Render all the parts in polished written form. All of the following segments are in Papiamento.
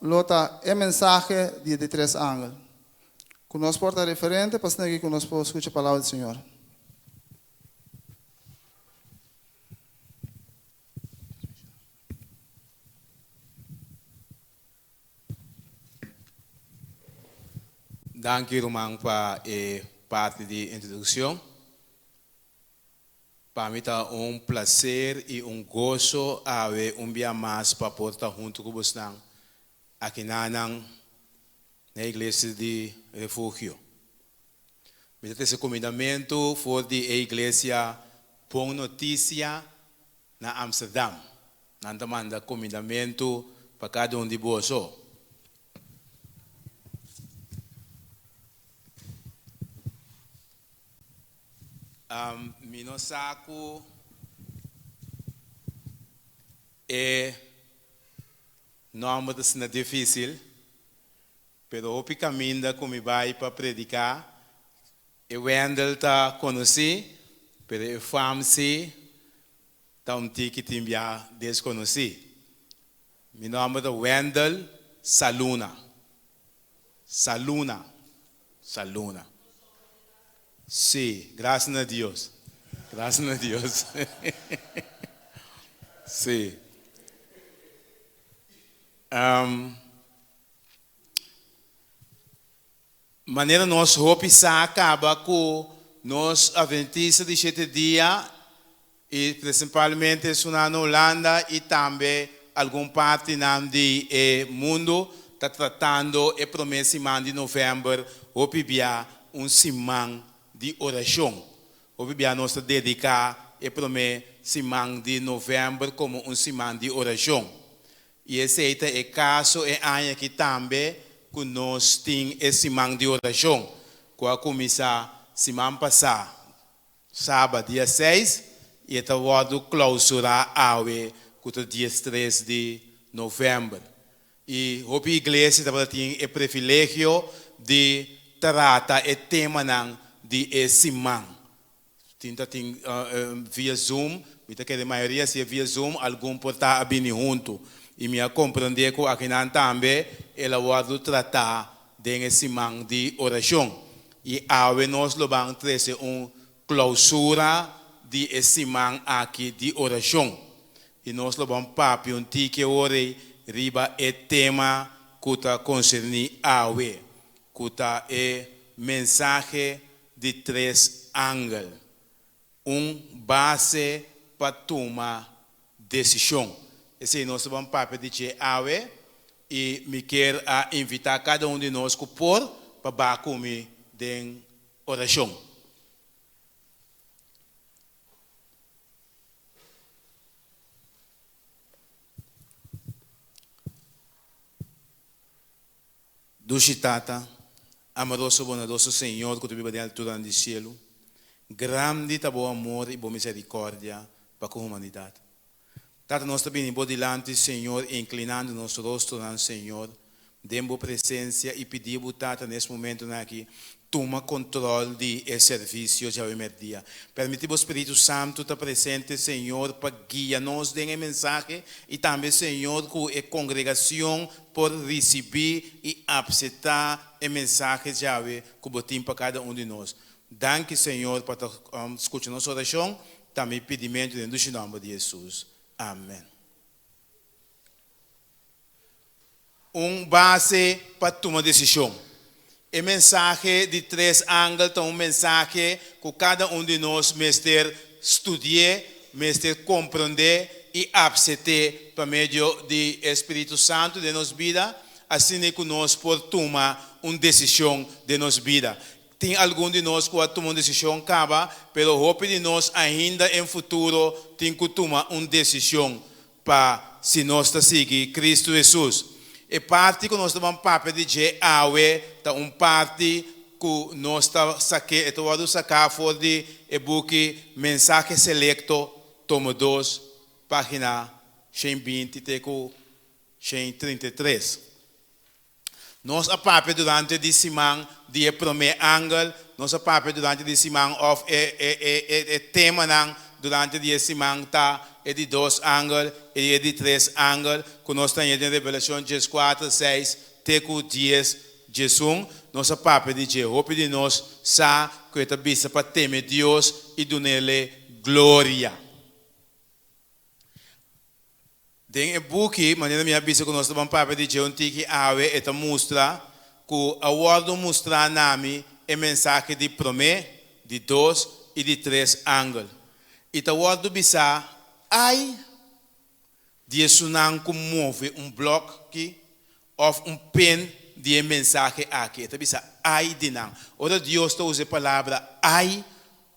lo ta e mensahe di e di tres angel. Ku nos por ta referente pa asina ku nos por skucha palabra di Señor. Danki ruman pa e parti di introduccion. Pa mi ta un placer y un goso awe un bia mas pa por ta hunto cu bosnan akinanan na Iglesia di Refugio. Mi ta trece cumindamento for di e Iglesia Bon Noticia na Amsterdam. Nan ta manda kumindamentu pa kada un di boso. Mi no sa ku e nòmber ta asina difísil, pero hopi kaminda ku mi bai pa prediká, e Wendell ta konosí, pero e fam sí Ta un tiki tin bia deskonosí. Mi nòmber ta Wendell Saluna. Saluna. Saluna. Sí, grasia na Dios. Grasia na Dios. Sí. Manera nos hopi sa kaba ku nos Atventista di Shete Dia i prinsipalmente esunnan na Hulanda i tambe algun partinan di e mundu ta tratando e promé siman di novèmber hopi bia un siman di orashon. Hopi bia nos ta dediká e promé siman di novèmber komo un siman di orashon. I esei ta e kaso e aña aki tambe ku nos tin e siman di orashon ku a kuminsá siman pasá, saba dia seis, i e ta wòrdu klousurá awe ku ta diestres di novèmber. I hopi iglesia tabata tin e privilegio di trata e temanan di e siman. Tin ta tin via Zoom, mi ta kere mayoria si e via Zoom, algun por ta a bini huntu. I mi a komprendé ku akinan tambe el a wòrdu tratá den e siman di orashon. I awe nos lo ban trese un klousura di e siman aki di orashon. I nos lo ban papia un tiki awor ei riba e tema ku ta konserní awe, ku ta e mensahe di tres angel, un base pa tuma desishon. Esei nos ta ban papia di dje awe i mi kier a invitá kada un di nos ku por pa ba ku mi den orashon. Dushi Tata, amoroso bondadoso Señor ku ta biba den alturanan di sielu, grandi ta bo amor i bo miserikòrdia pa ku humanidat. Tata nos ta bini bo dilanti Señor inklinando nos rostronan Señor den bo presensia i pidi bo Tata nes momentonan aki tuma kontrol di e servisio djawe merdia. Permiti bo Spiritu Santu ta presente Señor pa guia nos den e mensahe i tambe Señor ku e kongregacion por risibí i apseptá e mensahe djawe ku bo tin pa kada un di nos. Danki Señor pa ta skucha nos orashon, ta mi pidimentu den dushi nòmber di Hesus. Amen. Un base pa tuma desishon. E mensahe di tres angel ta un mensahe ku kada un di nos mester studi'é, mester komprondé i apset'é pa medio di e Spiritu Santu den nos bida, asina ku nos por tuma un desishon den nos bida. Tin algun di nos ku a tuma un desishon kaba, pero hopi di nos ainda en futuro tin ku tuma un desishon Pa si nos ta sigui Cristo Hesus. E parti ku nos ta ban papia di dje awe ta un parti ku nos ta sak'é, e ta wòrdu saká for di e buki Mensahe Selekto, tomo dos, página 120 te ku 133. Nos a papia durante di siman di e promé angel, nos a papia durante di siman òf e e e e temanan. durante di e siman ta e di dos angel i e di tres angel ku nos ta haña den Revelashon 14, 6 te ku 10, 11. Nos a papia di dje. Hopi di nos sa ku e ta bisa pa teme Dios i dun'Ele gloria. Den e buki, manera mi a bisa ku nos ta ban papia di dje un tiki awe, e ta mustra ku a wòrdu mustrá na mi e mensahe di promé, di dos i di tres angel. I ta wòrdu bisá, Ai di esunnan ku move un blòki òf un pen di e mensahe aki. E ta bisa, Ai di nan. Ora Dios ta usa e palabra ai,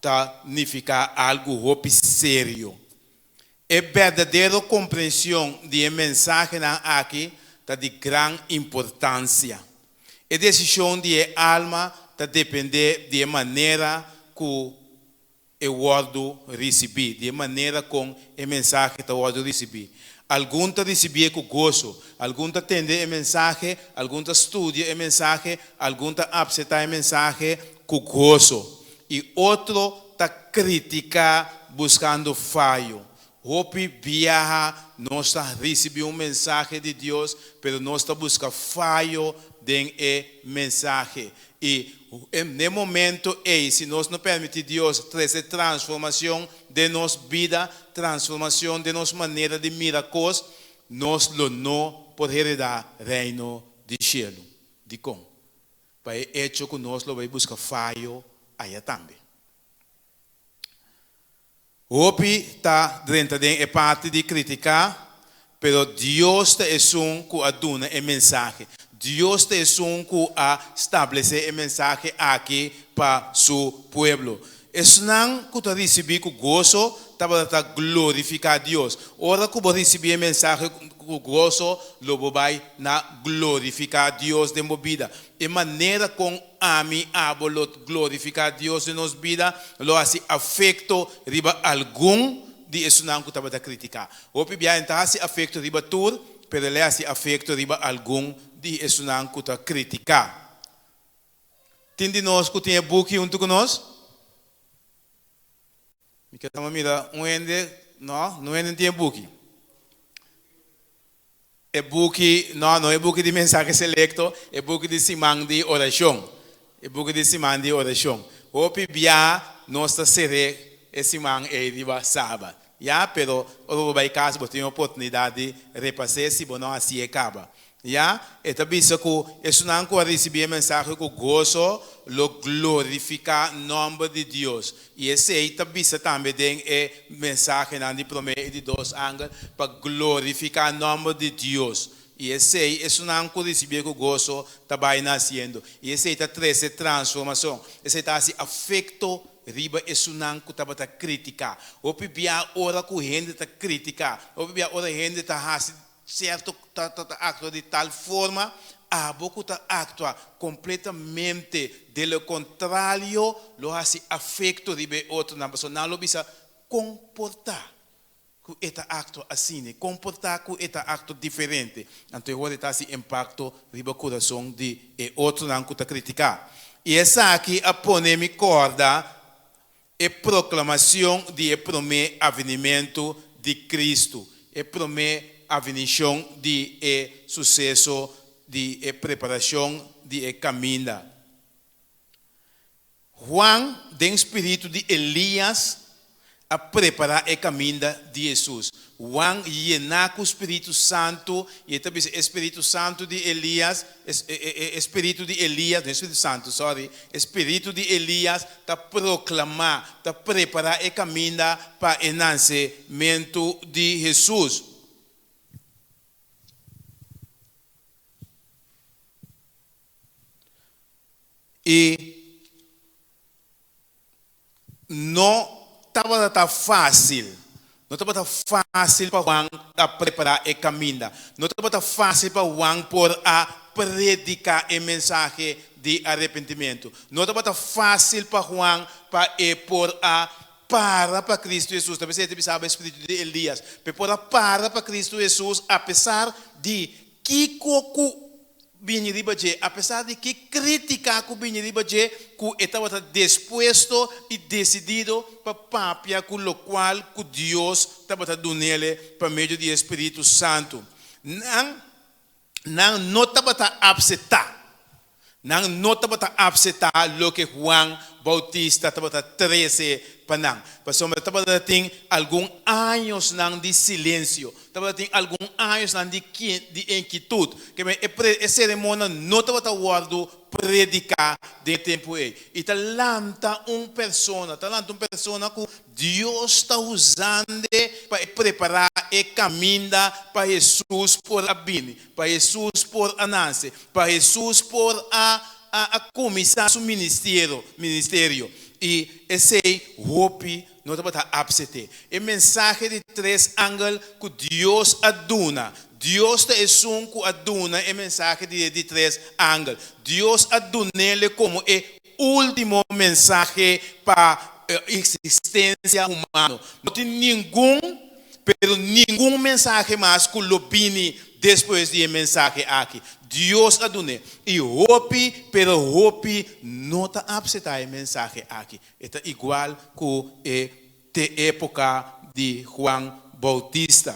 ta nifiká algu hopi serio. E berdadero komprenshon di e mensahenan aki ta di gran importansia. E desishon di e alma ta dependé di e manera ku e wòrdu risibí, di e manera kon e mensahe ta wòrdu risibí. Algun ta risibié ku goso, algun ta tende e mensahe, algun ta studia e mensahe, algun ta apseptá e mensahe ku goso, i otro ta kritiká buskando fayo. Hopi biaha nos ta risibí un mensahe di Dios, pero nos ta buska fayo den e mensahe. I n'e momento ei, si nos no permití Dios trese transformacion den nos bida, transformacion den nos manera di mira cos, nos lo no por heredá Reino di shelu. Dikon? Pa e echo ku nos lo bai buska fayo aya tambe. Hopi ta drenta den e parti di kritiká, pero Dios ta esun ku a duna e mensahe. Dios ta esun ku a stablesé e mensahe aki pa su pueblo. Esnan ku ta risibí ku goso tabata ta glorifiká Dios. Ora ku bo risibí e mensahe ku goso, lo bo bai na glorifiká Dios den bo bida. E manera kon ami, abo lo glorifiká Dios den nos bida lo hasi afekto riba algun di esunnan ku tabata kritiká. Hopi biaha e no ta hasi afekto riba tur, pero el a hasi afekto riba algun di esunnan ku ta kritiká. Tin di nos ku tin e buki huntu ku nos? Mi ke tamba mira un hende, no, no hende tin e buki. E buki, no, no e buki di mensahe selecto, e buki di siman di oracion. E buki di siman di oracion. Hopi bia nos ta ser'é e siman ei riba sabat. Ya, pero ora bo bai cas bo tin oportunidad di repas'é si bo no haci'é caba. Ya, e ta bisa ku esunnan ku a risibí e mensahe ku goso lo glorifiká nòmber di Dios. I esei ta bisa tambe den e mensahenan di promé i di dos angel, pa glorifiká nòmber di Dios. I esei esunnan ku risibié ku goso ta bai na hasiendo. I esei ta trese transformashon. Esei ta hasi afekto riba esunnan ku tabata kritiká. Hopi bia ora ku hende ta kritiká, hopi bia ora hende ta hasi Cierto ta ta actua di tal forma, abo cu ta actua completamente de lo contrario lo haci afecto riba e otronan, pasobra nan lo bisa, Con por ta cu e ta actua asina? Con por ta cu e ta actua diferente? Anto e ora e ta haci impacto riba curason di e otronan cu ta critica. Y esaki a pone mi corda E proklamacion di e promé avenimentu di Cristo, e promé avenicion di e suceso di e preparacion di e caminda. Juan, den spiritu di Elias, a prepará e caminda di Jesus. Juan yená ku Spiritu Santu, i e ta bisa e Spiritu Santu di Elias, e spiritu di Elias, no e Spiritu Santu, sorry, e spiritu di Elias ta proklamá, ta prepará e kaminda pa e nansementu di Hesus. I No tabata ta fásil. No tabata fásil pa Juan a prepará e kaminda. No tabata fásil pa Juan por a prediká e mensahe di arepentimentu. No tabata fásil pa Juan pa e por a para pa Kristu Hesus. Ta p'esei e ta bisaba e spiritu di Elias, pa e por a para pa Kristu Hesus apesar di kiko ku. bini riba dje, apesar di ki krítika ku bini riba dje, ku e tabata dispuesto i desidido pa papia ku lokual ku Dios tabata dunele pa medio di e Spiritu Santu. Nan nan no tabata apseptá. Nan no tabata apseptá loke Juan Boutista tabata trese pa nan, pasobra tabata tin algun añosnan di silensio, tabata tin algun añosnan di di inkitut. Ke men e pre e seremonnan no tabata wòrdu prediká den e tempu ei. I ta lanta un persona, ta lanta un persona ku Dios ta usand'e pa e prepará e kaminda pa Hesus por a bini, pa Hesus por a nase, pa Hesus por a a kuminsá su ministerio, ministerio. I esei hopi no tabata apsete. E mensahe di tres angel ku Dios a duna. Dios ta esun ku a duna e mensahe di e di tres angel. Dios a dun'ele komo e último mensahe pa eksistensia humano. No tin ningun, pero ningun mensahe mas ku lo bini despues di e mensahe aki. Dios a dun'é. I hopi, pero hopi no ta apseptá e mensahe aki. E ta igual ku e te époka di Juan Boutista.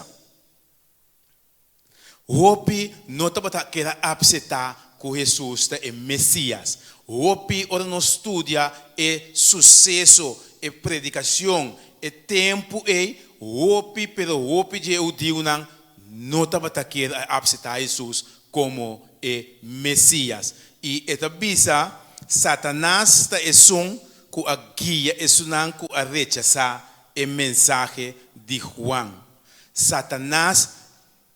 Hopi no tabata keda apseptá ku Hesus ta e Mesias. Hopi ora nos studia e suseso, e predikashon, e tempu ei, hopi pero hopi dje hudiunan no tabata kier a apseptá Hesus komo e Mesias. I e ta bisa, Satanas ta esun ku a guia esunnan ku a rechasá e mensahe di Juan. Satanas,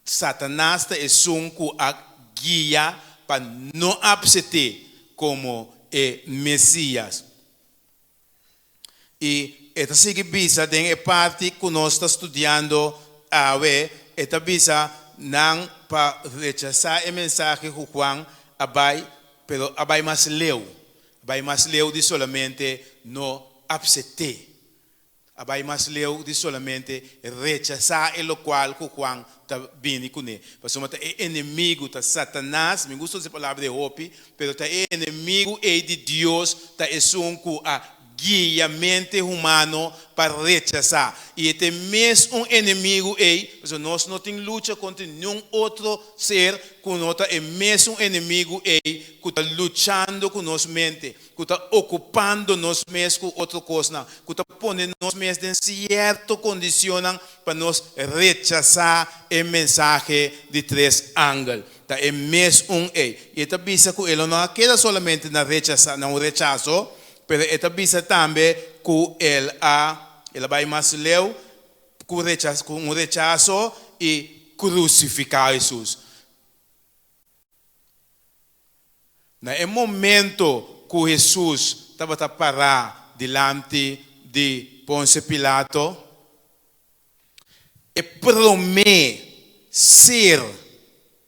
Satanas ta esun ku a guia pa no apset'é komo e Mesias. I e ta sigui bisa den e parti ku nos ta studiando awe, e ta bisa nan pa rechasá e mensahe ku Juan a bai, pero a bai mas leu, a bai mas leu di solamente no apset'é. A bai mas leu di solamente rechasá e lokual ku Juan ta bini kuné. Pasobra ta e enemigu, ta Satanas, mi gusta usa e palabra ei hopi, pero ta e enemigu ei di Dios ta esun ku a guia mente humano pa rechasá. I e ta e mes un enemigu ei, pasobra nos no tin lucha kontra niun otro ser ku no ta e mesun enemigu ei ku ta luchando ku nos mente. ku ta okupando nos mes ku otro kosnan, ku ta pone nos mes den sierto kondisionnan pa nos rechasá e mensahe di tres angel. Ta e mes un ei. I e ta bisa ku e lo no a keda solamente na rechasá, na un rechaso, pero e ta bisa tambe ku el a, el a bai mas leu ku rechas, ku un rechaso i krusifiká Hesus. Na e momento ku Hesus tabata pará dilanti di Ponce Pilato, e promé ser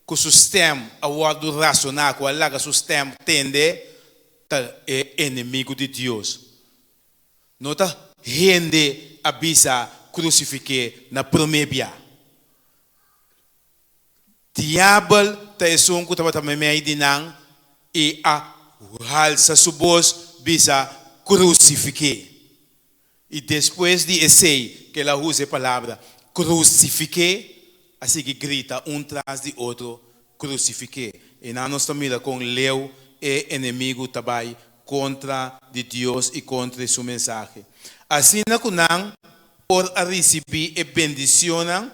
ku su stèm a wòrdu rasoná, ku a laga su stèm tende, ta e enemigu di Dios. No ta hende a bisa krusifik'é na promé bia. Diabel ta esun ku tabata meimei di nan i a halsa su bos bisa, Krusifik'é! I despues di esei ku el a usa e palabra krusifik'é, a sigui grita un tras di otro, Krusifik'é! I nan nos ta mira kon leu e enemigu ta bai kontra di Dios i kontra di su mensahe. Asina ku nan por a risibí e bendisionnan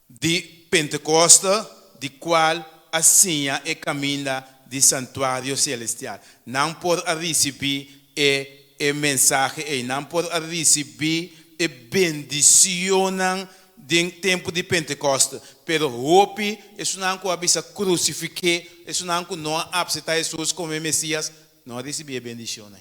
di Pentekoste, di kual a siña e kaminda di santuario selestial. Nan por a risibí e e mensahe ei. Nan por a risibí e bendisionnan den tempu di Pentekoste. Pero hopi esunnan ku a bisa krusifik'é, esunnan ku no a apseptá Hesus komo e Mesias, no a risibí e bendisionnan.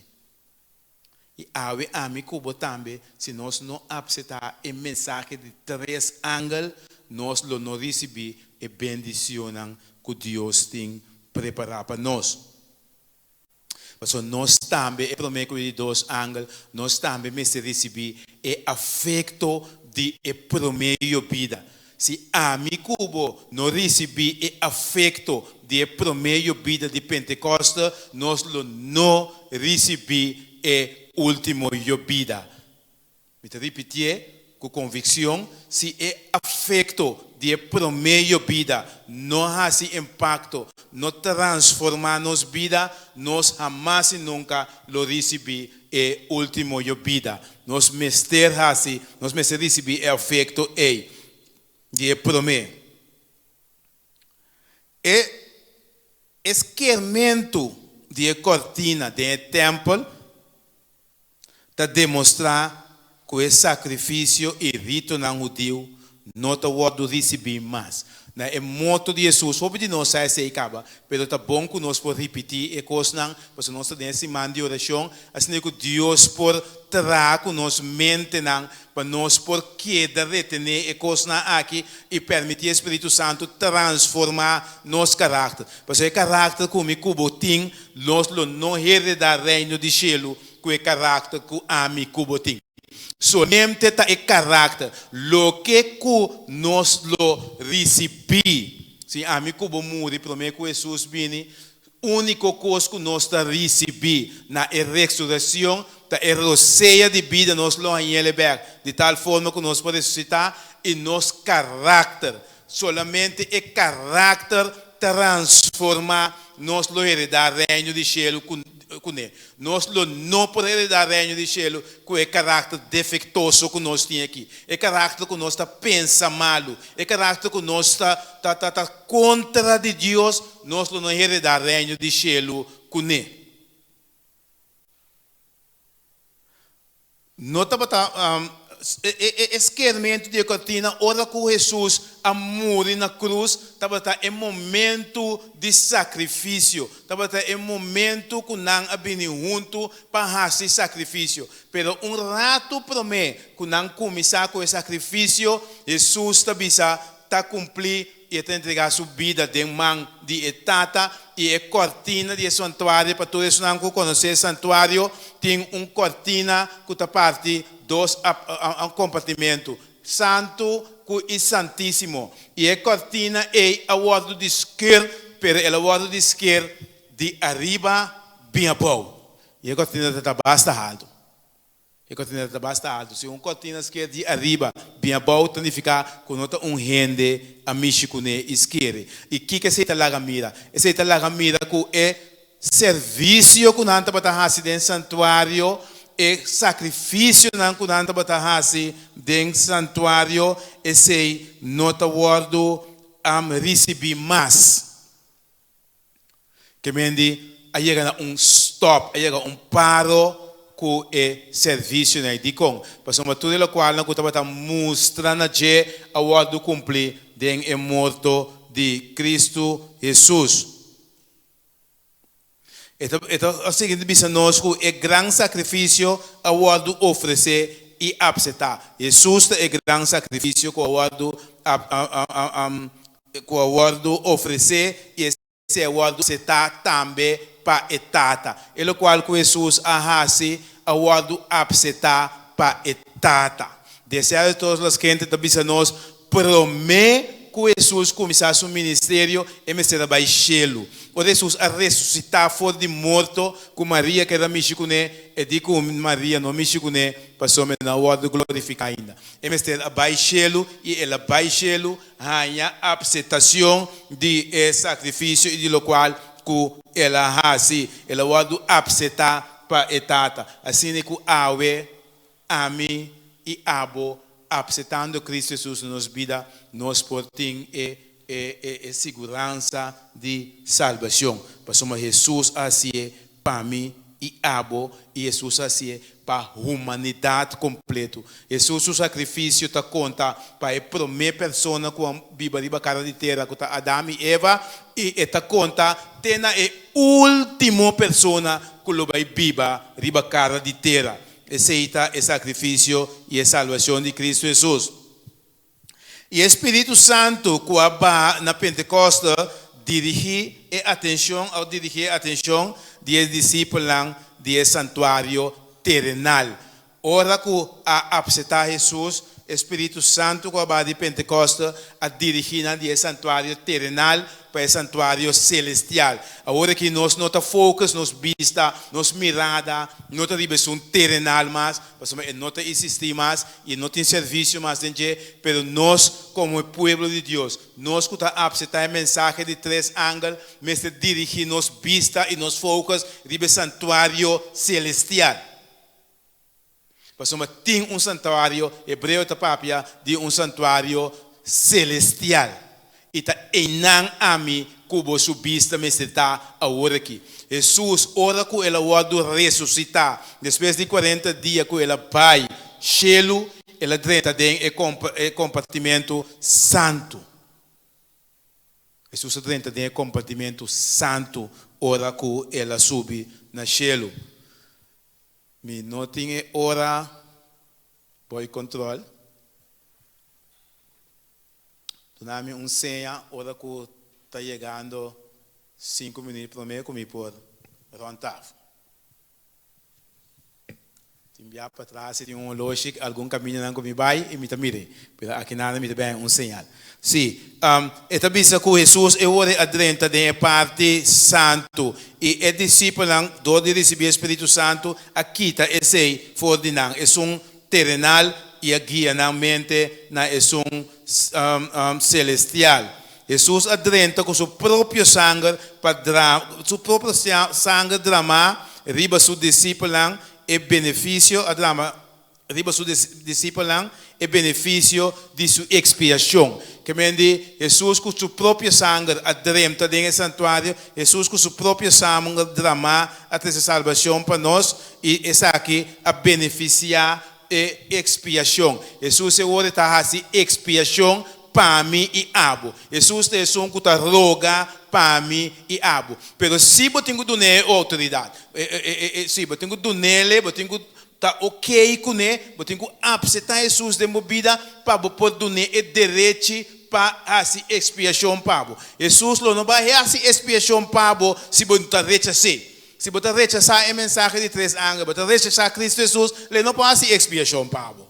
I awe ami ku bo tambe, si nos no apseptá e mensahe di tres angel, nos lo no risibí e bendisionnan ku Dios tin prepará pa nos. Pasobra nos tambe, e promé ku e di dos angel, nos tambe mester risibí e afekto di e promé yobida. Si ami ku bo no risibí e afekto di e promé yobida di Pentekòste, nos lo no risibí e último yobida. Mi ta ripitié ku konvikshon, si e afekto di e promé yobida no hasi impakto, no transformá nos bida, nos hamas i nunka lo risibí e último yobida. Nos mester hasi, nos mester risibí e afekto ei di e promé. E skermentu di e kòrtina den e tèmpel ta demostrá ku e sakrifisio i ritonan hudiu no ta wòrdu risibí mas. Na e morto di Hesus, hopi di nos sa esei kaba, pero ta bon ku nos por ripití e kosnan, pasobra nos ta den e siman di orashon, asina ku Dios por traha ku nos mentenan pa nos por keda retené e kosnan aki i permití e Spiritu Santu transformá nos karakter. Pasobra e karakter ku mi ku bo tin, nos lo no heredá Reino di Shelu ku e karakter ku ami ku bo tin. Solamente ta e karakter, loke ku nos lo risibí. Si ami ku bo muri promé ku Hesus bini, úniko kos ku nos ta risibí na e resurekshon ta e rosea di bida nos lo hañ'el bèk, di tal forma ku nos por resusitá i nos karakter, solamente e karakter transformá nos lo heredá Reino di Shelu kuné. Nos lo no por heredá Reino di Shelu ku e karakter defektoso ku nos tin aki, e karakter ku nos ta pensa malu, e karakter ku nos ta ta ta ta kontra di Dios, nos lo no heredá Reino di Shelu kuné. No tabata e skermentu di e kortina ora ku Hesus a muri na krus tabata e momentu di sakrifisio, tabata e momentu ku nan a bini huntu pa hasi sakrifisio. Pero un ratu promé ku nan kuminsá ku e sakrifisio, Hesus ta bisa, Ta kumplí. I e ta entregá su bida den man di e Tata, i e kòrtina di e santuario, pa tur esunnan ku konosé e santuario, tin un kòrtina ku ta parti dos kompartimentu, Santu ku i Santísimo. I e kòrtina ei a wòrdu di sker, pero el a wòrdu di sker di ariba bin abou. I e kòrtina ta basta haltu. E kortina ta basta altu. Si un kortina sker di ariba bin abou ta nifiká ku no ta un hende a mishi kuné i skere. I kiko esei ta laga mira? Esei ta laga mira ku e servisio ku nan tabata hasi den santuario, e sakrifisionan ku nan tabata hasi den santuario, esei no ta wòrdu risibí mas. Kemendi a yega na un stop, a yega un paro ku e servisionan ei. Dikon? Pasobra tur e lokualnan ku tabata mustra na dje a wòrdu kumplí den e morto di Kristu Hesus. E ta e ta sigui ta bisa nos ku e gran sakrifisio a wòrdu ofresé i apseptá. Hesus ta e gran sakrifisio ku a wòrdu ku a wòrdu ofresé i esei a wòrdu asetá tambe pa e Tata. E lokual ku Hesus a hasi a wòrdu apsetá pa e Tata. Deseado de todas las gentes ta bisa nos, promé ku Hesus kuminsá su ministerio, e mester a bai shelu. Ora Hesus a resusitá for di morto, ku Maria keda mishi kuné, e di ku Maria no mishi kuné, pasobra e no a wòrdu glorifiká ainda. E mester a bai shelu, i el a bai shelu haña apsetacion di e sacrificio y di locual cu el a haci. El a wordo apseta pa e Tata. Asina cu awe, ami y abo, apsetando Cristo Jesus na nos bida, nos por tin e e e siguransa di salbacion. Pasobra Jesus a hacié pa mi y abo, y Jesus a hacié pa humanidat kompletu. Hesus su sakrifisio ta konta pa e promé persona ku a biba riba kara di tera, ku ta Adam i Eva, i e ta konta te na e último persona ku lo bai biba riba kara di tera. Esei ta e sakrifisio i e salbashon di Kristu Hesus. I e Spiritu Santu ku a baha na Pentekòste dirigí e atenshon òf dirigí e atenshon di e disipelnan di e santuario terenal. Ora ku a apsetá Hesus, E spiritu santu ku a baha di Pentekòste a dirigí nan di e santuario terenal pa e santuario selestial. Awor aki nos no ta focus nos bista, nos mirada no ta riba esun terenal mas, pasobra e no ta isistí mas i e no tin servisio mas den dje, pero nos komo e pueblo di Dios, nos ku ta apseptá e mensahe di tres angel, mester dirigí nos bista i nos focus riba e santuario selestial. Pasobra tin un santuario, Hebreo ta papia di un santuario selestial, i ta einan ami ku bo su bista mester ta awor aki. Hesus, ora ku el a wòrdu resusitá, despues di kuarenta dia ku el a bai shelu, el a drenta den e kompartimentu santu. Hesus a drenta den e kompartimentu santu ora ku el a subi na shelu. Mi no tin e ora boy control. Duna mi un seña ora cu ta yegando cinco minuut prome cu mi por rond af. Tin bia patras si tin un oloshi algun camindanan cu mi bay y mi ta mire, pero aki nada mi ta bay un señal. Sí, e ta bisa ku Hesus e wòrdu a drenta den e parti santu, i e disipelnan, dor di risibí e spiritu santu, a kita esei for di nan, esun terenal, i a guia nan mente na esun selestial. Hesus a drenta ku su propio sanger pa su propio sanger dramá riba su disipelnan e benefisio a drama riba su disipelnan e benefisio di su ekspiashon. Ke men di, Hesus ku su propio sanger a drenta den e santuario, Hesus ku su propio sanger dramá a trese salbashon pa nos, i esaki a benefisiá e ekspiashon. Hesus e worde ta hasi ekspiashon pa mi i abo. Hesus ta esun ku ta roga pa mi i abo. Pero si bo tin ku dun'é e outoridat, si bo tin ku dun'é, bo tin ku Ta ok kuné, bo tin ku apseptá Hesus den bo bida pa bo por dun'é e derechi pa hasi ekspiashon pa bo. Hesus lo no bai hasi ekspiashon pa bo si bo ta rechas'é. Si bo ta rechasá e mensahe di tres angel, bo ta rechasá Kristu Hesus, lo e no por hasi ekspiashon pa bo.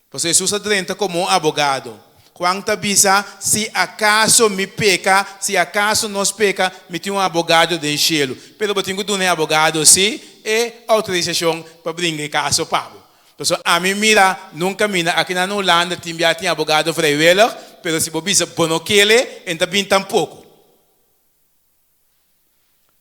Pasobra Hesus a drenta komo un abogado. Juan ta bisa, Si akaso mi peka, si akaso nos peka, mi tin un abogado den shelu. Pero bo tin ku duna e abogado sí e outorisashon pa bringa e kaso pa bo. Pasobra ami mira nunka mina aki na Hulanda tin bia tin abogado vrijwillig, pero si bo bisa bo no kere, e no ta bin tampoko.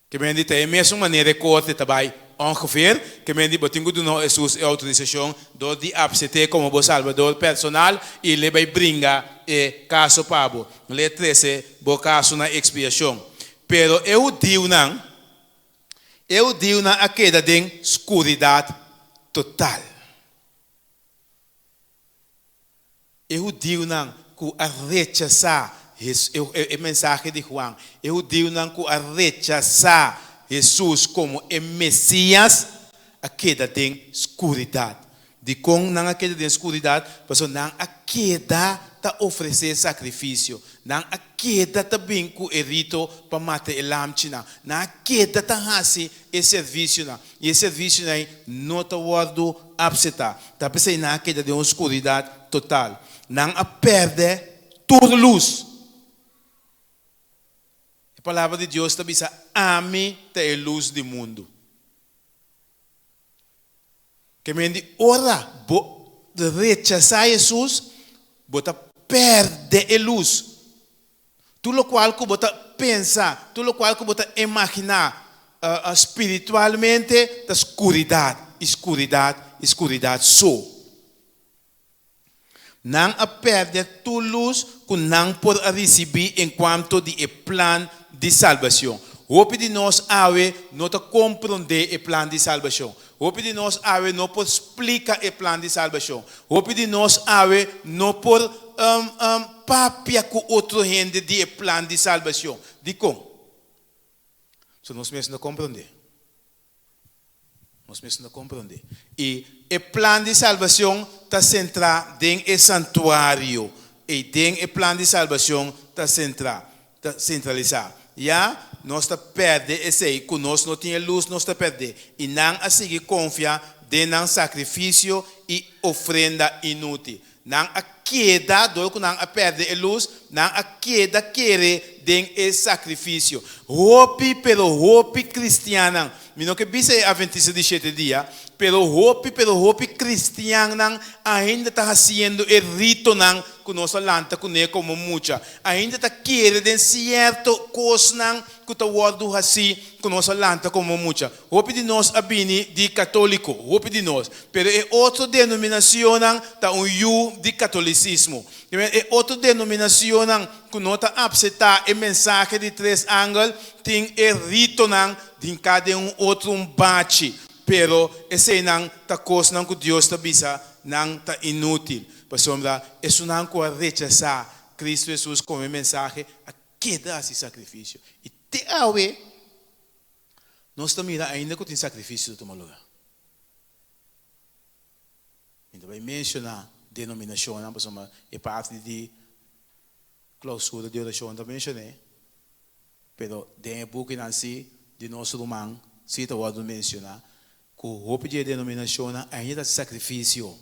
Ke men di ta e mesun manera e korte ta bai ongeveer. Ke men di bo tin ku duna Hesus e outorisashon dor di apsept'é komo bo Salbador personal i l'e bai bringa e kaso pa bo. L'e trese bo kaso na ekspiashon. Pero e hudiunan, e hudiunan a keda den skuridat total. E hudiunan ku a rechasá e mensahe di Juan, e hudiunan ku a rechasá Hesus komo e Mesias, a keda den skuridat. Dikon nan a keda den skuridat? Pasobra nan a keda ta ofresé sakrifisio. Nan a keda ta bin ku e rito pa mata e lamchinan. Nan a keda ta hasi e servisionan. I e servisionan ei no ta wòrdu apsetá. Ta p'esei nan a keda den un skuridat total. Nan a pèrdè tur lus. E Palabra di Dios ta bisa, Ami ta e lus di mundu. Ke men di ora bo rechasá Hesus, bo ta pèrdè e lus. Tur lokual ku bo ta pensa, tur lokual ku bo ta imaginá spiritualmente ta skuridat i skuridat i skuridat so. Nan a pèrdè tur lus ku nan por a risibí enkuanto di e plan di salbashon. Hopi di nos awe no ta komprondé e plan di salbashon. Hopi di nos awe no por splika e plan di salbashon. Hopi di nos awe no por papia ku otro hende di e plan di salbashon. Dikon? Pasobra nos mes no komprondé. Nos mes no komprondé. I e plan di salbashon ta sentrá den e santuario. Ei den e plan di salbashon ta sentrá, ta sentralisá. Ya nos ta pèrdè esei, ku nos no tin e lus nos ta pèrdè. I nan a sigui konfia den nan sakrifisio i ofrenda inútil. Nan a keda, dor ku nan a pèrdè e lus, nan a keda kere den e sakrifisio. Hopi, pero hopi kristiannan, mi no ke bisa e Atventista di Shete Dia, pero hopi, pero hopi kristiannan ainda ta hasiendo e ritonan ku nos a lanta kuné komo mucha. Ainda ta kere den sierto kosnan ku ta wòrdu hasí ku nos a lanta komo mucha. Hopi di nos a bini di katóliko, hopi di nos, pero e otro denominacionnan ta un yu di katolisismo. E otro denominacionnan ku no ta apseptá e mensahe di tres angel tin e ritonan hinká den un otro un bachi, pero eseinan ta kosnan ku Dios ta bisa nan ta inútil, pasobra esunnan ku a rechasá Kristu Hesus komo e mensahe a keda hasi sakrifisio. I te awe Nos ta mira ainda ku tin sakrifisio ta tuma lugá. Mi ta bai menshoná denominashonnan pasobra e parti di klousura di orashon ta menshoné, pero den e bukinan si di nos ruman si ta wòrdu menshoná ku hopi di e denominashonnan ainda ta hasi sakrifisio.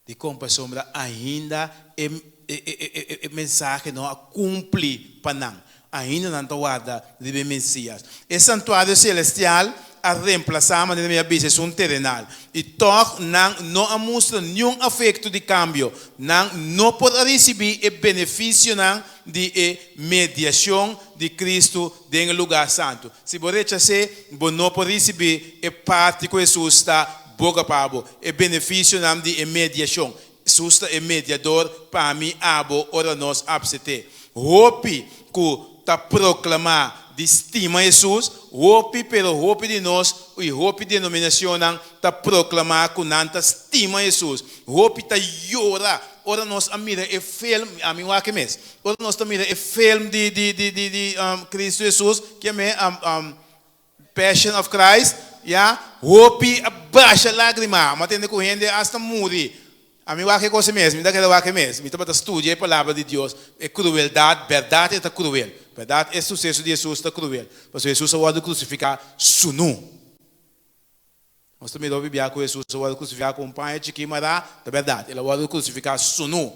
Dikon? Pasobra ainda e e mensahe no a kumpli pa nan. Ainda nan ta warda riba e Mesias. E santuario selestial a remplasá, manera mi a bisa, esun terenal. I tòg nan no a mustra niun afekto di kambio. Nan no por a risibí e benefisionan di e mediashon di Kristu den e lugá santu. Si bo rechas'é, bo no por risibí e parti ku Hesus ta boga pa bo, e benefisionan di e mediashon. Hesus ta e mediador pa mi abo ora nos apset'é. Hopi ku ta proklamá di stima Hesus, hopi pero hopi di nos i hopi denominacionnan ta proklamá ku nan ta stima Hesus. Hopi ta yora ora nos a mira e film, ami wak e mes, ora nos ta mira e film di di di di di Cristo Hesus, kieme Passion of Christ, ya, hopi a basha lagrima, mi a tende ku hende hasta muri. Ami wak e kos mes, mi ta keda wak e mes. Mi tabata studia e palabra di Dios, e krueldat, bèrdat e ta kruel. Bèrdat e suseso di Hesus ta kruel, pasobra Hesus a wòrdu krusifiká sunú. Nos ta mira hopi bia ku Hesus a wòrdu krusifiká ku un paña chikí mará, ta bèrdat, el a wòrdu krusifiká sunú.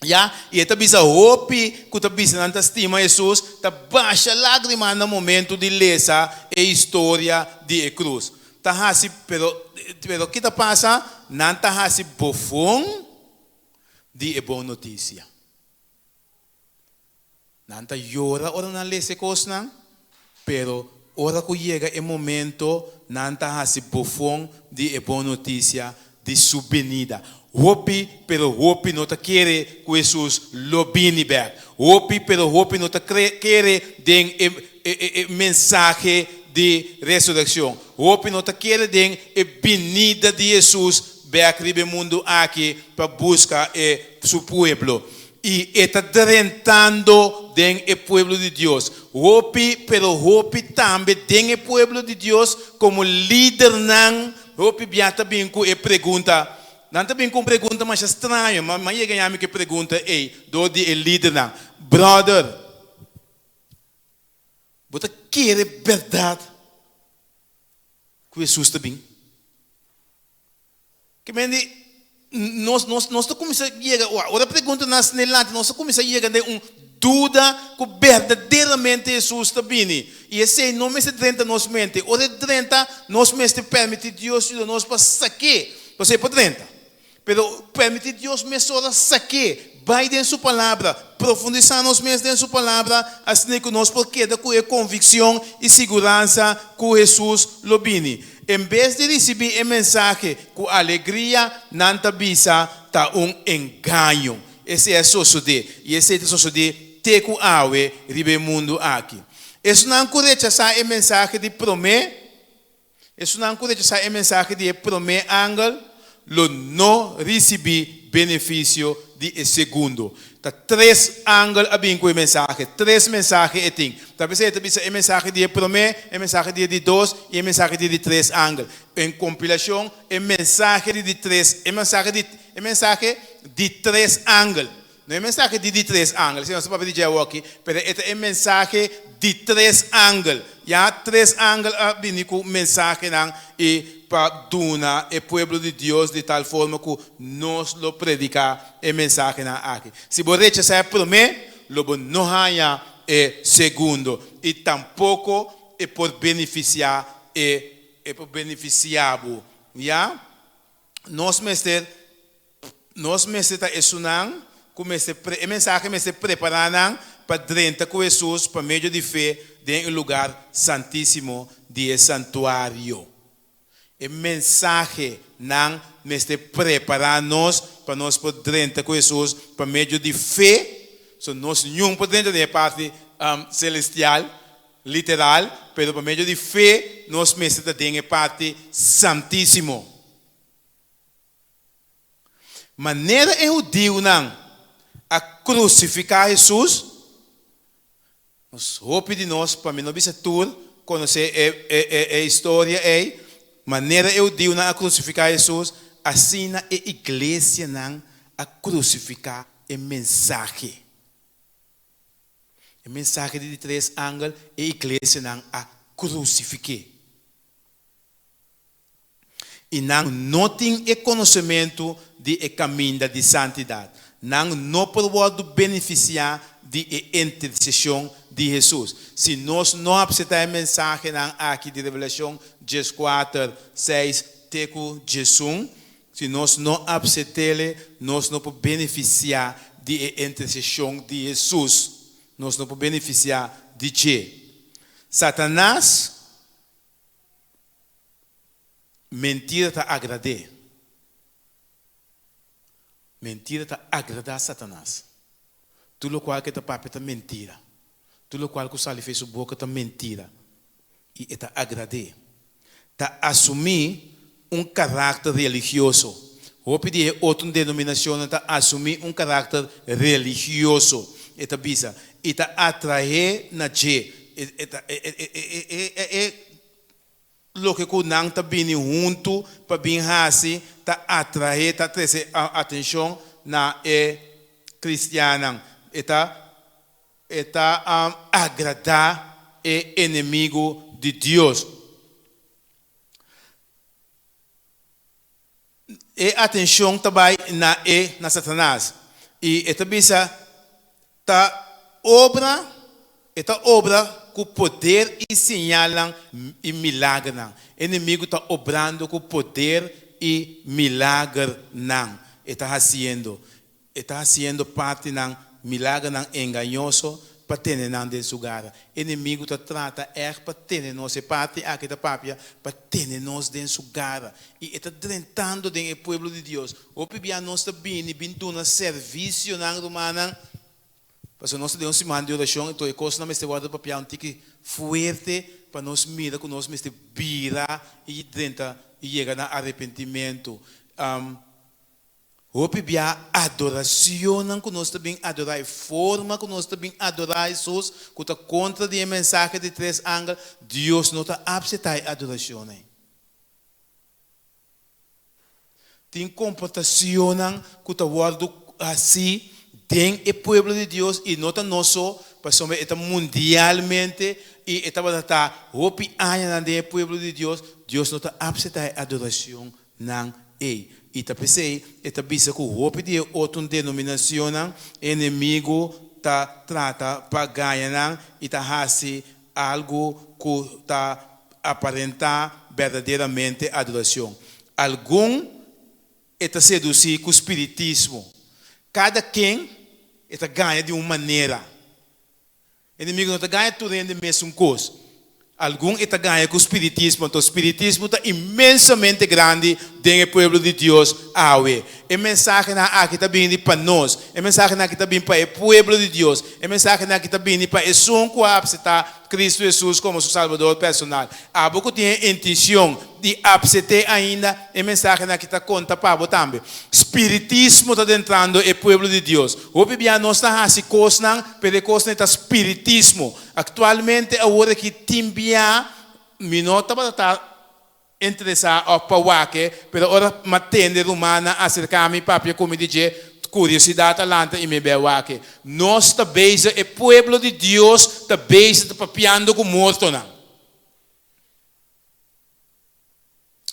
Ya, i e ta bisa hopi ku ta bisa nan ta stima Hesus ta basha lágrima na momentu di lesa e historia di e krus. Ta hasi, pero, pero ki ta pasa? Nan ta hasi bofon di e bon notisia. Nan ta yora ora nan lesa e kosnan, pero ora ku yega e momento nan ta hasi bofon di e bon notisia di su binida. Hopi, pero hopi no ta kere ku Hesus lo bini bèk. Hopi, pero hopi no ta kere den e e mensahe di resurekshon. Hopi no ta kere den e binida di Hesus bèk riba e mundu aki pa buska e su pueblo. I e ta drentando den e pueblo di Dios. Hopi, pero hopi tambe den e pueblo di Dios komo lidernan, hopi bia ta bin ku e pregunta. Nan ta bin ku un pregunta masha straño. Mi a yega yami ku e pregunta ei dor di e lidernan. Bròder, bo ta kere bèrdat ku Hesus ta bin? Ke men di, nos, nos, nos ta kuminsá yega, ora pregunta nas nelante, nos ta kuminsá yega den un duda ku berdaderamente Hesus ta bini. I esei no mester drenta nos mente. Ora e drenta, nos mester permití Dios yuda nos pa sak'é. Pasobra e por drenta. Pero permití Dios mesora sak'é. Bai den Su Palabra, profundisá nos mes den Su Palabra, asina ku nos por keda ku e konvikshon i siguransa ku Hesus lo bini. En bes di risibí e mensahe ku alegria, nan ta bisa ta un engaño. Esei a sosodé, i esei ta sosodé te ku awe riba e mundu aki. Esnan ku rechasá e mensahe di promé, Esunnan ku rechasá e mensahe di e promé angel lo no risibí benefisio di e segundo. Ta tres angel a bin ku e mensahe, tres mensahe e tin. Ta p'esei e ta bisa e mensahe di e promé, e mensahe di e di dos i e mensahe di e di tres angel. En kompilashon, e mensahe di di tres, e mensahe di, e mensahe di tres angel. No e mensahe di di tres angel, si nos ta papia di dje awoki, pero e ta e mensahe di tres angel. Ya tres angel a bini ku mensahenan i pa duna e pueblo di Dios di tal forma ku nos lo prediká e mensahenan aki. Si bo rechasá e promé, lo bo no haña e segundo i tampoko e por benefisiá e e por benefisiá bo. Ya nos mester Nos mester ta esunnan ku mester pre e mensahe mester prepará nan pa drenta ku Hesus pa medio di fe den e lugar santísimo di e santuario. E mensahe nan mester prepará nos pa nos por drenta ku Hesus pa medio di fe, so nos niun por drenta den e parti selestial, literal, pero pa medio di fe nos mester ta den e parti santísimo. Manera e hudiunan a krusifiká Hesus, nos hopi di nos, pa mi no bisa tur, konosé e historia ei. Manera e hudiunan a krusifiká Hesus, asina e iglesianan a krusifiká e mensahe. E mensahe di di tres angel, e iglesianan a krusifik'é. I nan no tin e konosementu di e kaminda di santidat. Nan no por wòrdu benefisiá di e interseshon di Hesus. Si nos no apseptá e mensahenan aki di Revelashon 14, 6 te ku 11, si nos no apsept'ele, nos no por benefisiá di e interseshon di Hesus. Nos no por benefisiá di dje. Satanas. Mentira ta agrad'é. Mentira ta agradá Satanas. Tur lokual ku e ta papia ta mentira. Tur lokual ku sali for su boka ta mentira. I e ta agrad'é. Ta asumí un karakter religioso. Hopi di e otro denominashonnan ta asumí un karakter religioso, e ta bisa, i ta atraé na dje. E ta e loke ku nan ta bini huntu pa bin hasi ta atraé, ta trese atenshon na e kristiannan. E ta e ta agradá e enemigu di Dios. E atenshon ta bai na e, na Satanas. I e ta bisa, Ta obra, e ta obra ku poder i señalnan i milagernan. E enemigu ta obrando ku poder i milagernan. E ta hasiendo. E ta hasiendo partinan milagernan engañoso pa tene nan den su gara. E enemigu ta trata ègt pa tene nos, e parti aki ta papia, pa tene nos den su gara. I e ta drentando den e pueblo di Dios. Hopi bia nos ta bini bin duna servisionan, rumannan, pasobra nos ta den un siman di orashon, enton e kosnan mester wòrdu papiá un tiki fuerte pa nos mira ku nos mester bira i drenta i yega na arepentimentu. Hopi bia adoracionnan cu nos ta bin adora, e forma cu nos ta bin adora Hesus, cu ta contra di e mensahe di tres angel, Dios no ta apseta e adoracion ei. Tin comportacionnan cu ta wordo haci den e pueblo di Dios y no ta nos so, pasobra e ta mundialmente y e tabata ta hopi añanan den e pueblo di Dios, Dios no ta apseta e adoracion nan ei. I ta p'esei e ta bisa ku hopi di e otro denominashonnan e enemigu ta trata pa gaña nan i ta hasi algu ku ta aparentá berdaderamente adorashon. Algun e ta sedusí ku spiritismo. Kada ken e ta gaña di un manera. Enemigo no ta gaña tur hende mesun kos. Algun e ta gaña ku spiritismo. Anto spiritismo ta inmensamente grandi den e pueblo di Dios awe. E mensahenan aki ta bini pa nos. E mensahenan aki ta bini pa e pueblo di Dios. E mensahenan aki ta bini pa esun ku a apseptá Kristu Hesus komo su Salbador personal. Abo ku tin e intencion di apsept'é ainda, e mensahenan aki ta konta pa bo tambe. Spiritismo ta dentrando e pueblo di Dios. Hopi bia nos ta hasi kosnan, pero e kosnan ei ta spiritismo. Aktualmente awor aki tin bia mi no tabata ta interesá òf pa wak-e, pero ora mi a tende rumannan aserká mi papia ku mi di dje. Kuriosidat a lanta i mi bai wak e. Nos ta bezig, e pueblo di Dios ta bezig ta papiando ku mortonan.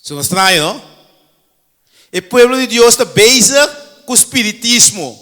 Eso no straño, no? E pueblo di Dios ta bezig ku spiritismo.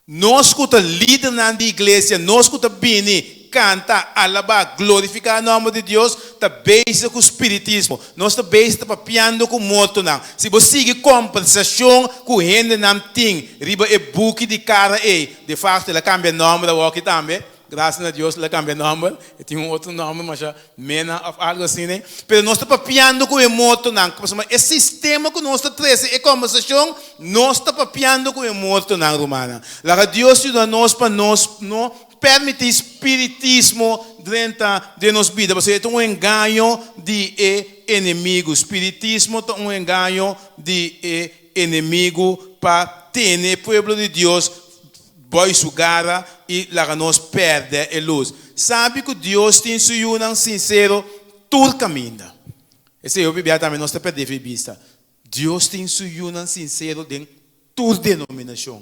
Nos ku ta lidernan di iglesia, nos ku ta bini kanta, alabá, glorifiká nòmber di Dios, ta bezig ku spiritismo. Nos ta bezig ta papiando ku mortonan. Si bo sigui kombersashon ku hendenan tin riba e buki di kara ei, de fakto el a kambia nòmber awoki tambe, Gracias na Dios el a cambia nomber, e tin un otro nomber masha Mena of algo asina. Pero nos ta papiando cu e mortonan, pasobra e sistema cu nos ta trece e conversacion, nos ta papiando cu e mortonan, rumannan. Laga Dios yuda nos pa nos no permiti spiritismo drenta den nos bida, pasobra e ta un engaño di e enemigo. Spiritismo ta un engaño di e enemigo pa tene e pueblo di Dios Boi su gara i laga nos pèrdè e lus. Sabi ku Dios tin su yunan sinsero tur kaminda. Esei hopi bia tambe nos ta pèrdè fi bista. Dios tin su yunan sinsero den tur denominashon.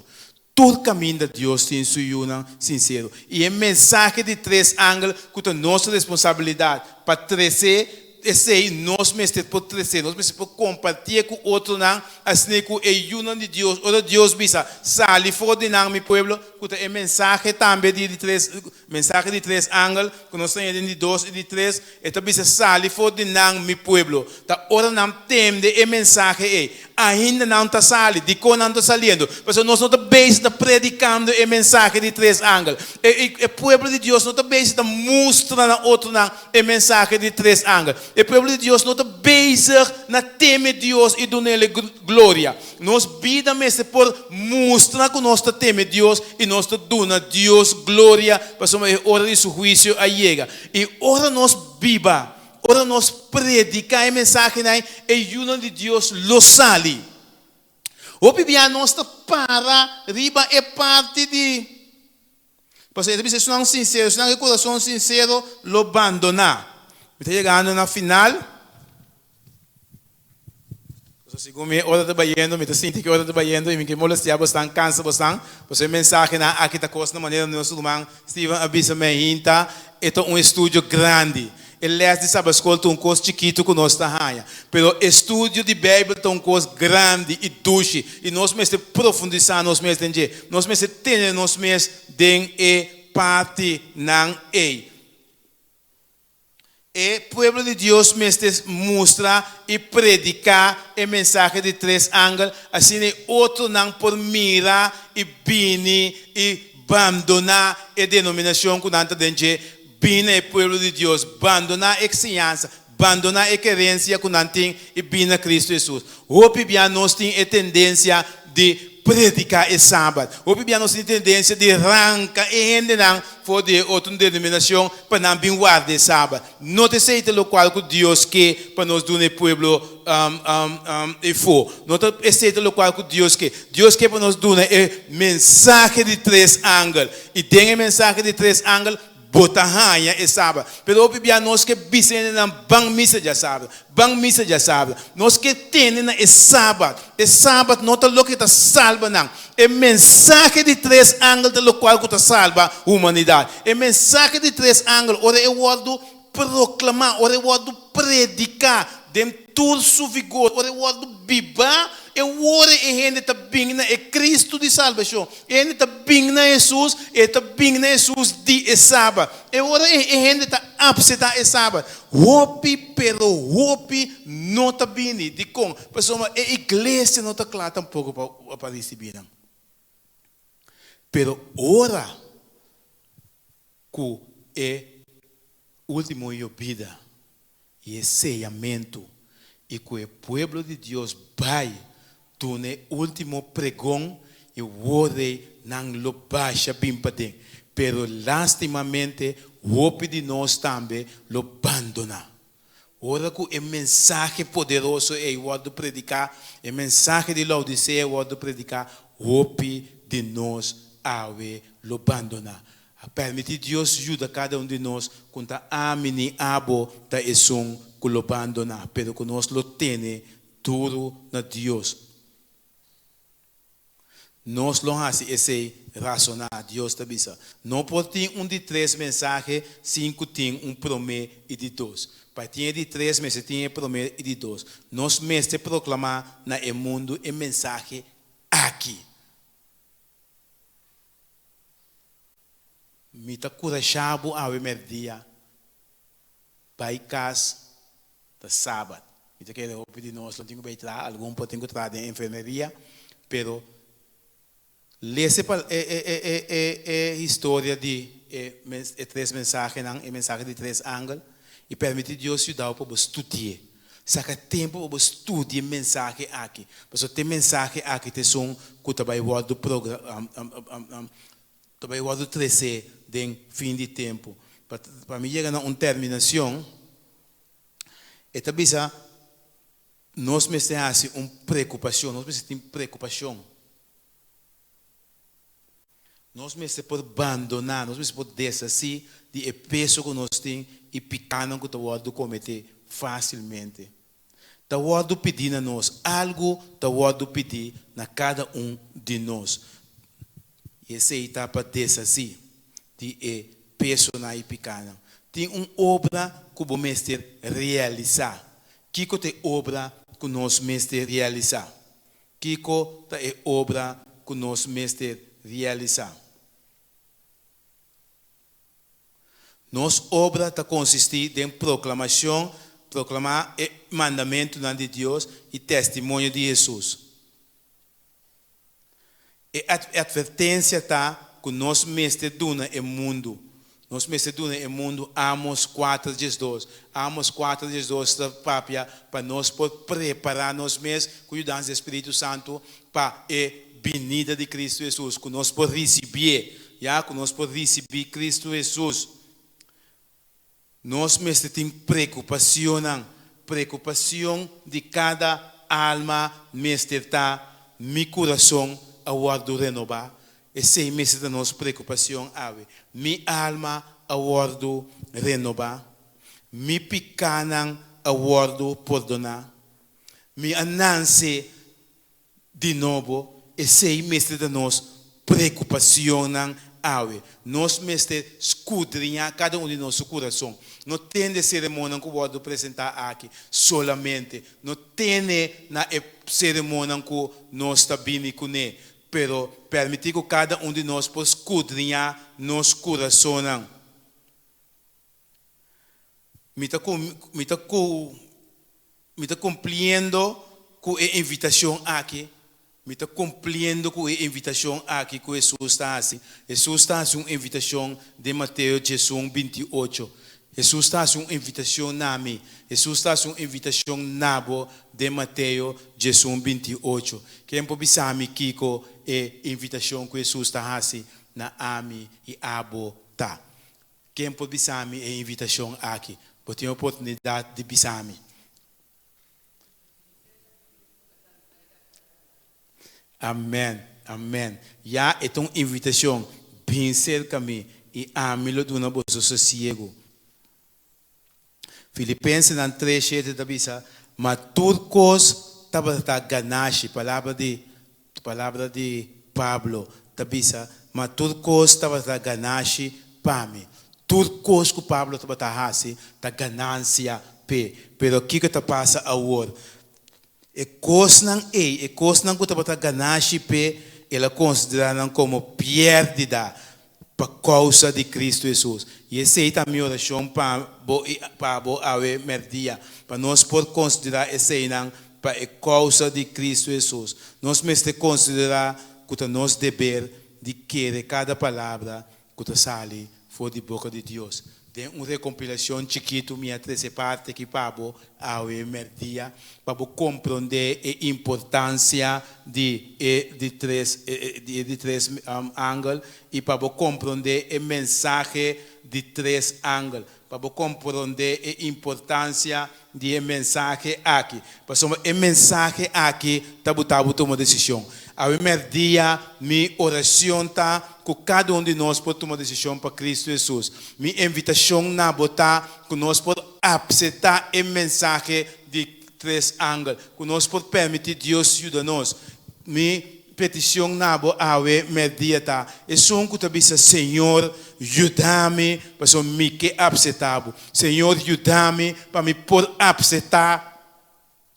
Tur kaminda Dios tin su yunan sinsero. I e mensahe di tres angel ku ta nos responsabilidat pa trese Esei nos mester por trese, nos mester por kompartié ku otronan, asina ku e yunan di Dios, ora Dios bisa, Sali for di nan, mi pueblo, ku ta e mensahe tambe di di tres, mensahe di tres angel, ku nos ta haña den di dos i di tres, e ta bisa, Sali for di nan, mi pueblo. Ta ora nan tende e mensahe ei, ainda nan ta sali. Dikon nan ta saliendo? Pasobra nos no ta bezig ta predikando e mensahe di tres angel. E, e pueblo di Dios no ta bezig ta mustra na otronan E mensahe di tres angel. E pueblo di Dios no ta bezig na teme Dios i dun'El e gloria. Nos bida mester por mustra ku nos ta teme Dios i nos ta duna Dios gloria pasobra e ora di su huisio a yega. I ora nos biba, ora nos prediká e mensahenan, e yunan di Dios lo sali. Hopi bia nos ta para riba e parti di. Pasobra e ta bisa esnan sinsero, esnan ku e kurason sinsero lo bandoná. Mi ta yegando na final. Pasobra segun mi e ora ta bayendo, mi ta sinti ku e ora ta bayendo i mi ke molestiá bosnan, kansa bosnan. Pasobra e mensahenan aki ta kos na manera nos ruman Steven a bisa mi ainta, e ta un estudio grandi. E lès di Sabaskol ta un kos chikitu ku nos ta haña, pero e studio di Beibel ta un kos grandi i dushi, i nos mester profundisá nos mes den dje. Nos mester tene nos mes den e partinan ei. E pueblo di Dios mester mustra i prediká e mensahe di tres angel, asina e otronan por mira i bini i bandoná e denominashon ku nan ta den dje Bin na e pueblo di Dios, bandoná e siñansa, bandoná e kerensia ku nan tin i bin na Kristu Hesus. Hopi bia nos tin e tendensia di prediká e Sabat. Hopi bia nos tin e tendensia di ranka e hendenan for di e otro denominashon pa nan bin warda e Sabat. No ta esei ta lokual ku Dios ke pa nos duna e pueblo efo. No ta esei ta lokual ku Dios ke. Dios ke pa nos duna e mensahe di tres angel. I den e mensahe di tres angel, bo ta haña e Sabat. Pero hopi bia nos ke bisa hendenan, Ban misa djasabra, ban misa djasabra. Nos ke tene na e Sabat. E Sabat no ta loke ta salba nan. E mensahe di tres angel ta lokual ku ta salba humanidat. E mensahe di tres angel, ora e wòrdu proklamá, ora e wòrdu prediká den tur su vigor, ora e wòrdu bibá, e wòrdu e hende ta bin na e Cristo di salbashon. E hende ta bin na Hesus, e ta bin na Hesus di e Sabat. E ora ei e hende ta apseptá e Sabat. Hopi, pero hopi no ta bini. Dikon? Pasobra e iglesia no ta kla tampoko pa pa risibí nan. Pero ora ku e último yobida i e seyamentu i ku e pueblo di Dios bai duna e último pregon i word'ei nan lo basha bin paden. Pero lastimamente hopi di nos tambe lo bandoná. Ora ku e mensahe poderoso ei wòrdu prediká, e mensahe di Laodisea wòrdu prediká, hopi di nos awe lo bandoná. A permití Dios yuda kada un di nos ku ta ami ni abo ta esun ku lo bandoná, pero ku nos lo tene duru na Dios. Nos lo hasi esei rasoná, Dios ta bisa. No por tin un di tres mensahe sin ku tin un promé i di dos. Pa tin e di tres mester tin e promé i di dos. Nos mester proklamá na e mundu e mensahe aki. Mi ta kurashá bo awe mèrdia bai kas ta sabat. Mi ta kere hopi di nos lo tin ku bai traha, algun por tin ku traha den enfermeria, pero lesa e e e e e e historia di e e tres mensahenan, e mensahe di tres angel, i permití Dios yuda bo pa bo studi'é. Saka tempu pa bo studia e mensahe aki, pasobra te mensahe aki ta esun ku ta bai wòrdu progra ta bai wòrdu tresé den fin di tempu. Pa pa mi yega na un terminashon, e ta bisa nos mester hasi un preokupashon, nos mester tin preokupashon. Nos mester por bandoná, nos mester por deshasí di e peso ku nos tin i pikánan ku ta wòrdu kometé fásilmente. Ta wòrdu pidí na nos, algu ta wòrdu pidí na kada un di nos. I esei ta pa deshasí di e pesonan i pikánan. Tin un obra ku bo mester realisá. Kiko ta e obra ku nos mester realisá? Kiko ta e obra ku nos mester realisá? Nos obra ta konsistí den proklamashon, proklamá e mandamentunan di Dios i testimonio di Hesus. E atvertensia ta ku nos mester duna e mundu. Nos mester duna e mundu Amos kuater diesdos. Amos kuater diesdos ta papia pa nos por prepará nos mes ku yudansa di e Spiritu Santu pa e binida di Kristu Hesus, ku nos por risibié, ya ku nos por risibí Kristu Hesus. Nos mester tin preocupacionnan. Preocupacion di cada alma mester ta, Mi curason a wordo renoba? Esey mester ta nos preocupacion awe. Mi alma a wordo renoba? Mi picanan a wordo pordona? Mi a nance Di nobo, esei mester ta nos preocupacionnan awe. Nos mester scudriña cada un di nos su curason. No tende ceremonnan cu wordo presenta aki solamente. No tene na e ceremonnan cu nos ta bini cune, pero permiti cu cada un di nos por scudriña nos curasonnan. Mi ta mi ta cu. Mi ta cumpliendo cu e invitacion aki? Mi ta cumpliendo cu e invitacion aki cu Hesus ta haci? Hesus ta haci un invitacion den Mateo diesun 28. Hesus ta haci un invitacion na mi. Hesus ta haci un invitacion na bo den Mateo diesun 28. Ken por bisa mi kico e invitacion cu Hesus ta haci na ami y abo ta? Ken por bisa mi e invitashon aki? Bo tin oportunidat di bisa mi. Amen, amen. Ya e ta un invitashon, bin serka mi i ami lo duna boso sosiegu. Filipensenan tres shete ta bisa, Ma tur kos tabata ganashi, palabra di palabra di Pablo ta bisa, Ma tur kos tabata ganashi pa mi. Tur kos ku Pablo tabata hasi ta ganansia p'e. Pero kiko ta pasa awor? E kosnan ei, e kosnan ku tabata ganashi p'e, el a konsiderá nan komo pièrdida pa kousa di Kristu Hesus. I esei ta mi orashon pa bo i pa bo awe mèrdia, pa nos por konsiderá eseinan pa e kousa di Kristu Hesus. Nos mester konsiderá ku ta nos deber di kere kada palabra ku ta sali for di boka di Dios. Den un rekompilashon chikitu mi a trese parti aki pa bo awe mèrdia pa bo komprondé e importansia di e di tres di e di tres angel i pa bo komprondé e mensahe di tres angel, pa bo komprondé e importansia di e mensahe aki, pasobra e mensahe aki ta buta bo tuma desishon. Awe mèrdia mi orashon ta ku kada un di nos por tuma desishon pa Kristu Hesus. Mi invitashon na bo ta ku nos por apseptá e mensahe di tres angel, ku nos por permití Dios yuda nos. Mi. petishon na bo awe mèrdia ta, esun ku ta bisa, Señor, yuda mi, pasobra mi ke apseptá bo. Señor, yuda mi pa mi por apseptá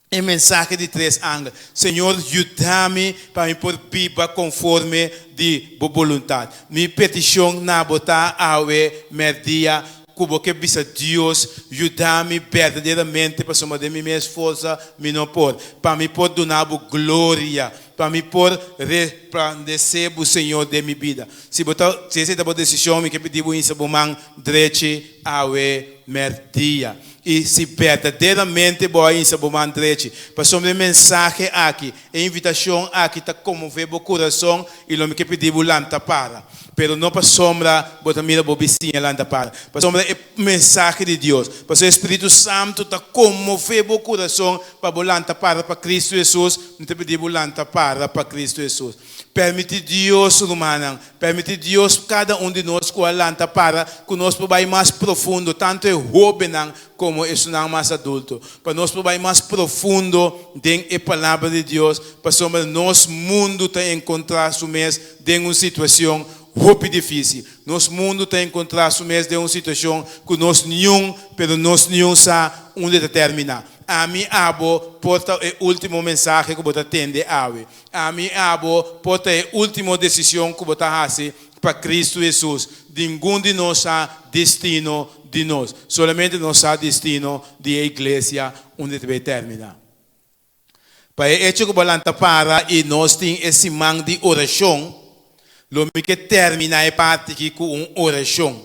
e mensahe di tres angel. Señor, yuda mi pa mi por biba konforme di bo boluntat. Mi petishon na bo ta awe mèrdia ku bo ke bisa Dios, yuda mi berdaderamente pasobra den mi mes forsa mi no por, pa mi por duna bo gloria, pa mi por resplandesé bo Señor den mi bida. Si bo ta, si esei ta bo desishon, mi ke pidi bo hinsa bo man drechi awe mèrdia. I si berdaderamente bo a hinsa bo man drechi, pasobra e mensahe aki, e invitashon aki ta konmové bo kurason i lo mi ke pidi bo lanta para. Pero no pasobra bo ta mira bo bisiña lanta para, pasobra e mensahe di Dios, pasobra e Spiritu Santu ta konmové bo kurason pa bo lanta para pa Kristu Hesus, mi ta pidi bo lanta para pa Kristu Hesus. Permití Dios, rumannan, permití Dios kada un di nos ku a lanta para, ku nos por bai mas profundo, tantu e hóbennan komo esunnan mas adulto, pa nos por bai mas profundo den e Palabra di Dios, pasobra nos mundu ta enkontrá su mes den un situashon hopi difísil. Nos mundu ta enkontrá su mes den un situashon ku nos niun, pero nos niun sa unda e ta terminá. Ami, abo por ta e último mensahe ku bo ta tende awe. Ami abo por ta e último desishon ku bo ta hasi pa Kristu Hesus. Ningun di nos sa destino di nos. Solamente nos sa destino di e iglesia unda ta bay termina. Pa e echo ku bo lanta para i nos tin e siman di orashon, lo mi ke termina e parti aki ku un orashon.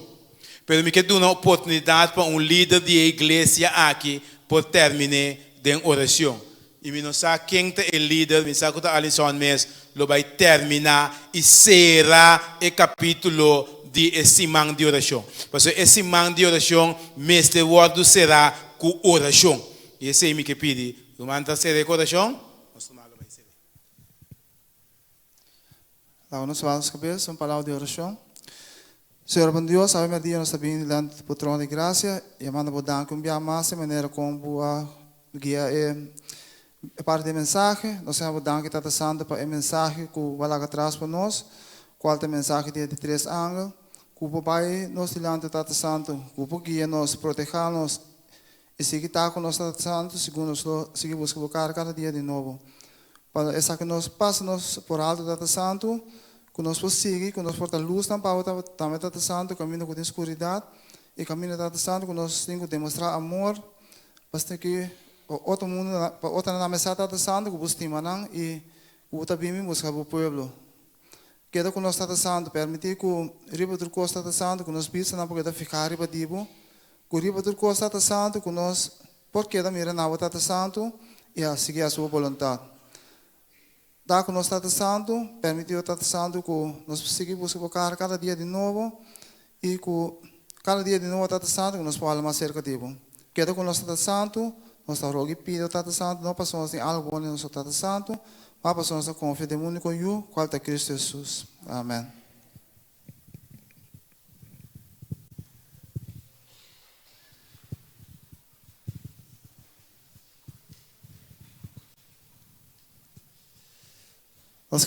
Pero mi ke duna oportunidat pa un lider di e iglesia aki por termin'é den orashon. I mi no sa ken ta e lider, mi sa ku ta Alison mes lo bai terminá i sera e kapítulo di e siman di orashon. Pasobra e siman di orashon mester wòrdu será ku orashon. I esei mi ke pidi. Ruman ta sera e ku orashon? Nos ruman lo bai ser'é. Laga nos baha nos kabes, un palabra di orashon. Señor bon Dios, awe merdia nos ta bini dilanti di bo trono di grasia, yamando bo danki un bia mas e manera kon bo a guia e parti di e mensahe. Nos ta yama bo danki, Tata Santo, pa e mensahe ku bo a laga atras pa nos, kual ta e mensahe di e di tres angel. Ku bo bai nos dilanti, Tata Santo, ku bo guia nos, proteha nos I sigui ta ku nos Tata Santu segun nos lo sigui buska bo kara kada dia di nobo. Pa esaki nos pasa nos por alto Tata Santu, ku nos por sigui, ku nos por ta lusnan pa bo tambe Tata Santu kaminda ku tin skuridat i kaminda Tata Santu ku nos tin ku demostrá amor pasobra ki pa otro mundu pa otronan tambe sa Tata Santu ku bo stima nan i ku bo ta bini buska bo pueblo. Keda ku nos Tata Santu, permití ku riba tur kos Tata Santu ku nos bistanan por keda fihá riba di bo. Ku riba tur kos Tata Santu ku nos por keda mira na bo Tata Santu i a sigui hasi bo boluntat. Da ku nos Tata Santu, permití o Tata Santu ku nos por sigui buska bo kara kada dia di nobo i ku kada dia di nobo Tata Santu ku nos por hala mas serka di bo. Keda ku nos Tata Santu, nos ta roga i pidi o Tata Santu no pasobra nos tin algu bon den nos o Tata Santu, ma pasobra nos ta konfia den úniko Yu, kual ta Kristu Hesus. Amen.